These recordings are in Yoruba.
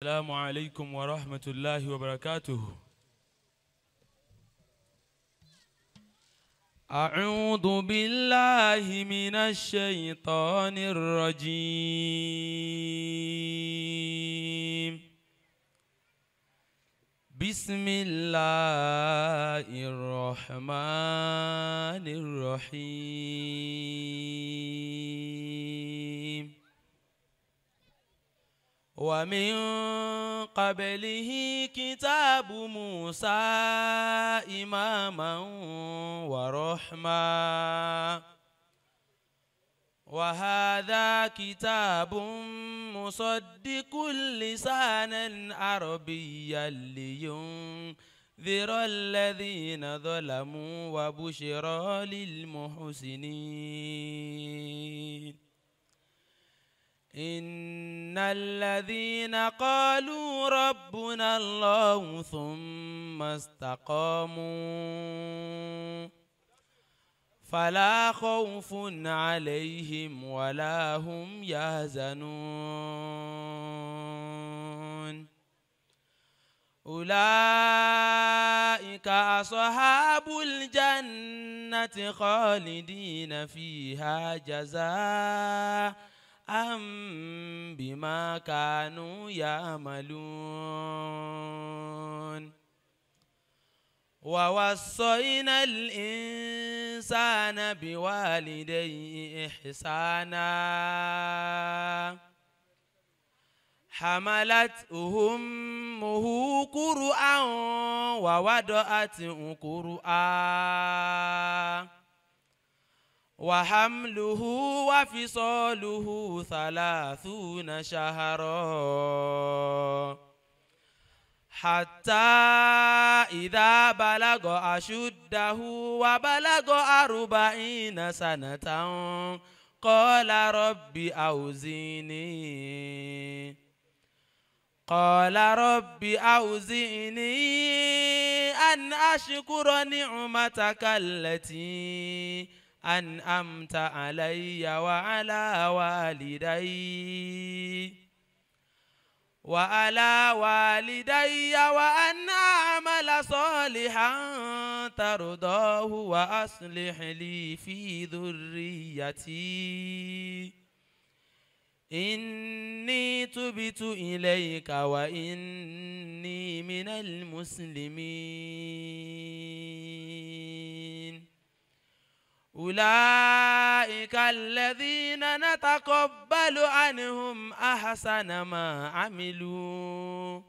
السلام عليكم ورحمة الله وبركاته. أعوذ بالله من الشيطان الرجيم. بسم الله الرحمن الرحيم. ومن قبله كتاب موسى إماما ورحمة وهذا كتاب مصدق لسانا عربيا لينذر الذين ظلموا وبشرى للمحسنين. إن الذين قالوا ربنا الله ثم استقاموا فلا خوف عليهم ولا هم يحزنون. أولئك أصحاب الجنة خالدين فيها جزاء بما كانوا يعملون. ووصينا الإنسان بوالديه إحسانا حملته أمه كرها ووضعته كرها وحمله وفصاله 30 شهرا حتى إذا بلغ أشده وبلغ 40 سنة قال رب أوزعني أن أشكر نعمتك التي أنعمت علي وعلى والدي وأن أعمل صالحا ترضاه وأصلح لي في ذريتي إني تبت إليك وإني من المسلمين. أولئك الذين نتقبل عنهم أحسن ما عملوا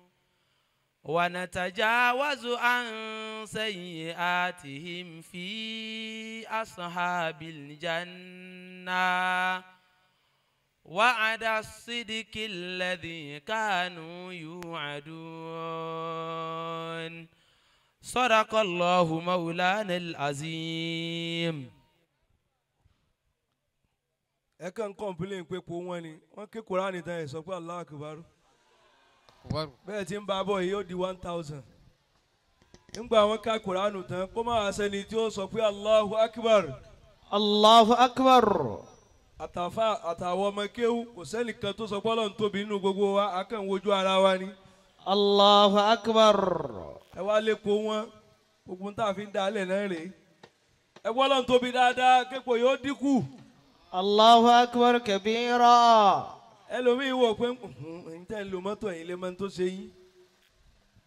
ونتجاوز عن سيئاتهم في أصحاب الجنة وعد الصدق الذي كانوا يوعدون. صدق الله مولانا العظيم. Ẹ kàn ń kọ́ńpìlẹ̀ pé po wọn ni wọ́n ké Kùránì tán ẹ̀ sọ pé Allahu Akbar bẹ́ẹ̀ tí ń bá bọ̀ yìí ó di 1000 ńgbà wọn ká Kùránì tán kó má wàá sẹ́ni tí ó sọ pé Allahu Akbar. Allahu Akbar. Àtàfà àtàwọn ọmọ kéwú kò sẹ́nìkan tó sọ pé Ọlọ́run tóbi nínú gbogbo wa a kàn ń wojú ara wa ni. Allahu Akbar. Ẹ wá lè po wọn gbogbo tá a fi ń dalẹ̀ náà rèé ẹ wọ́n Ọlọ́run tóbi dáadáa képo yóò dínkù. Allahu Akbar kabira. Ẹlòmíì wò pé ẹ̀yin tẹ́ ń lo mọ́tò ẹ̀yin lè mọ tó ṣe yín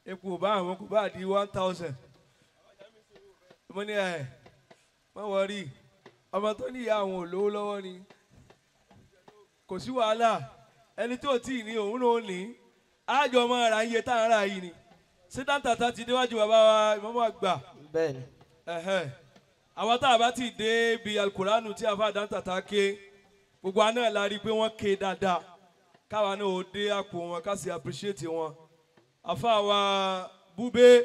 epo bá àwọn kò bá di 1000. Mo ní ẹ̀ má wọrí ọmọ tó ní ìyá àwọn ò lówó lọ́wọ́ ni kò sí wàhálà ẹni tó tì ní òun náà ní ájọ ọmọ ara iye tá à ń rà yìí ni sítáǹtàtà ti déwájú bàbá wa ìmọ̀mọ́ àgbà. Bẹ́ẹ̀ni. Àwọn tá a bá ti dé ibi alukuranu tí a fà dáńtàtà ké gbogbo àná la rí i pé wọ́n ké dáadáa káwa náà ó dé àpò wọn ká sì appreciate wọn àfa wa búbé.